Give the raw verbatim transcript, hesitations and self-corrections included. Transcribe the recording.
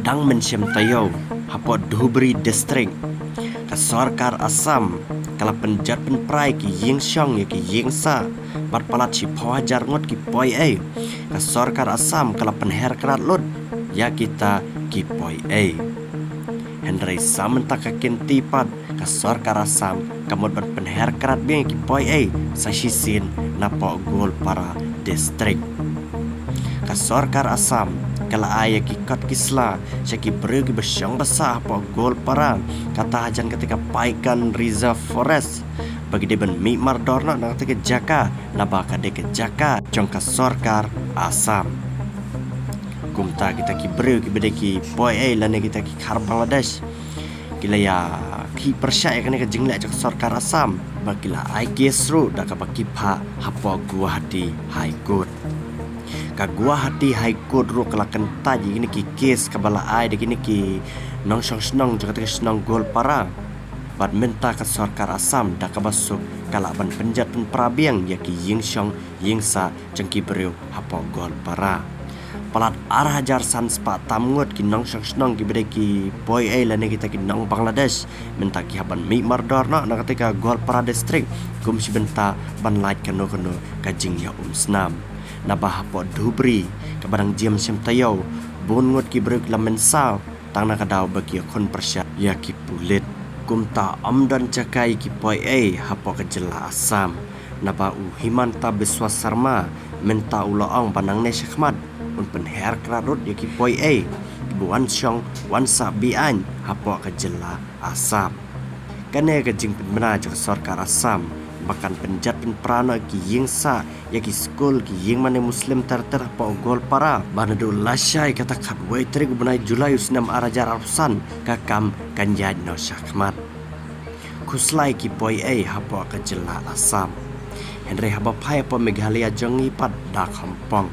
Dang mynshem taïew, hapoh Dhubri District, ka sorkar Assam ka la pynjot pynpra ïa ki ïing shong ïa ki ïing sah bad palat shiphew hajar ngut ki poiei. Ka sorkar Assam ka la pynher krad lut ïa kita ki poiei. Hynrei sa mynta ka kynti pat, ka sorkar Assam ka mut ban pynher krad biang ïa ki poiei sa shisien napoh Goalpara District. Ka sorkar Assam ka la ai ïa ki kot ki sla sha ki briew kiba shong ba sah hapoh Goalpara, kata hajan kata ka Paikan Reserve Forest, ba ki dei ban mih mardor noh na kata ka jaka, naba ka dei ka jaka jong ka sorkar Assam. Kumta kita ki briew kiba dei ki poiei lane kita ki khar Bangladesh ki la ïa khih pyrshah ïa kane ka jingleh jong ka sorkar Assam, ba ki la ai kes ruh da kaba ki phah hapoh Guwahati High Court. Ka Guwahati High Court ruh ka la kyntait ïa kine ki kes kaba la ai da kine ki nongshong shnong jong kata ka shnong Goalpara. Bad mynta ka sorkar Assam da kaba suk ka lah ban pynjot pynpra biang ïa ki ïing shong ïing sah jong ki briew hapoh Goalpara. Palat ar hajar san spah tam ngut ki nongshong shnong kiba dei ki poiei lane kita ki nong Bangladesh mynta ki hap ban mih mardor noh na kata ka Goalpara District kum shi bynta ban lait kano kano ka jingïaumsnam. Naba hapoh Dhubri kaba dang jia mynshem taïew, bun ngut ki briew ki la mynsaw tang na ka daw ba ki ïakhun pyrshah ïa ki pulit. Kumta ym don jaka ïa ki poiei hapoh ka jylla Assam. Naba u Himanta Biswa Sarma mynta u la ong ba nangne shakhmat un pynher krad lut ïa ki poiei kiba wan shong wan sah be-aiñ hapoh ka jylla Assam. Kane ka jingpynbna jong ka sorkar Assam ba kan pynjot pynpra noh ki ïing sah, ïa ki skul, ki ïing mane Muslim ter ter hapoh Goalpara ba naduh lashai kata khatwei tarik u bnai July u snem ar hajar arphew san, ka kam kan ïaid noh shakhmat. Khuslai ki poiei hapoh ka jylla Assam. Hynrei haba phai hapoh Meghalaya jong ngi pat da kham pong.